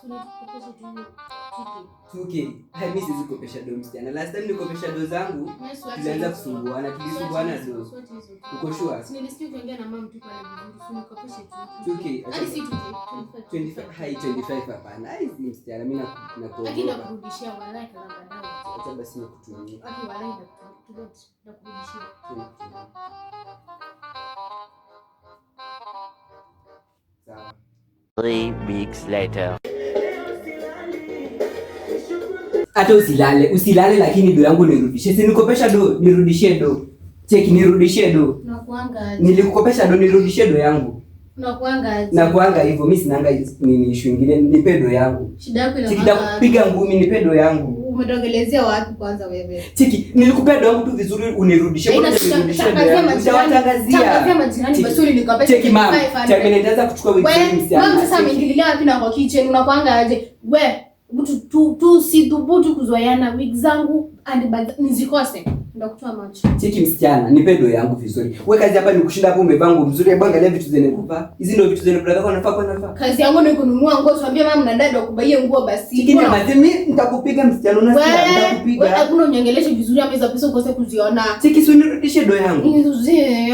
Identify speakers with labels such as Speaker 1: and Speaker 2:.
Speaker 1: So nikukopeshe tu 2K.
Speaker 2: 2K. Hai, mimi siwezi kukopesha do, msichana. Last time nikopesha do zangu,
Speaker 1: Mimi siwachi
Speaker 2: tulianza
Speaker 1: hizo.
Speaker 2: kusumbuana, tulisumbuana do.
Speaker 1: Siwachi hizo.
Speaker 2: Uko sure?
Speaker 1: Si nilisikia ukiongea na mama tu pale vizuri. Si nikopeshe tu.
Speaker 2: 2K.
Speaker 1: Hadi si 2K. 25.
Speaker 2: 25. Hai, 25 hapana. Hai, si msichana, mimi
Speaker 1: Lakini
Speaker 2: nakuogopa.
Speaker 1: nakurudishia wallahi kama baadaye.
Speaker 2: Acha basi nikutumie.
Speaker 1: Aki wallahi nakurudishia.
Speaker 2: Nikutumie. Sawa.
Speaker 3: 3 weeks later.
Speaker 2: Hata usilale, usilale, lakini do yangu nirudishie. Si nikopesha do, nirudishie do. Cheki, nirudishie do.
Speaker 1: Unakuanga aje?
Speaker 2: Nilikukopesha do, nirudishie do yangu.
Speaker 1: Unakuanga aje?
Speaker 2: Na kuanga hivyo, mimi sinanga nini issue ingine, nipe do yangu.
Speaker 1: Shida yako
Speaker 2: Cheki,
Speaker 1: inakuanga
Speaker 2: nitakupiga ngumi, nipe do yangu.
Speaker 1: Umetokelezea wapi kwanza wewe?
Speaker 2: Cheki, nilikupea do yangu tu vizuri unirudishie. Mbona
Speaker 1: Haina shida,
Speaker 2: unirudishie do
Speaker 1: tangazia
Speaker 2: yangu?
Speaker 1: majirani.
Speaker 2: Nitawatangazia.
Speaker 1: Tangazia majirani
Speaker 2: Cheki.
Speaker 1: basi ulinikopesha
Speaker 2: Cheki ma'am,
Speaker 1: 2500.
Speaker 2: time nitaanza kuchukua wiki
Speaker 1: We,
Speaker 2: msichana.
Speaker 1: mama sasa
Speaker 2: Cheki.
Speaker 1: ameingililia wapi na kwa kitchen, unakuanga aje? We, mtu tu tusithubutu kuzoeana, wig zangu and bag nizikose. Ndakutoa macho.
Speaker 2: Cheki msichana, nipe do yangu vizuri. We kazi hapa ni kushinda hapo umevaa nguo mzuri. Hebu angalia vitu zenye kuvaa. Hizi ndio vitu zenye brother yako anafaa kwa anafaa.
Speaker 1: Kazi yangu ni kununua nguo, tuambie mama na dada wakubaie nguo basi.
Speaker 2: Cheki na mazee, mimi nitakupiga msichana, unasikia?
Speaker 1: Wewe,
Speaker 2: Nitakupiga.
Speaker 1: hakuna uniongeleshe vizuri ama hizo pesa ukose kuziona.
Speaker 2: Cheki, si unirudishie do yangu.
Speaker 1: Nizuzie.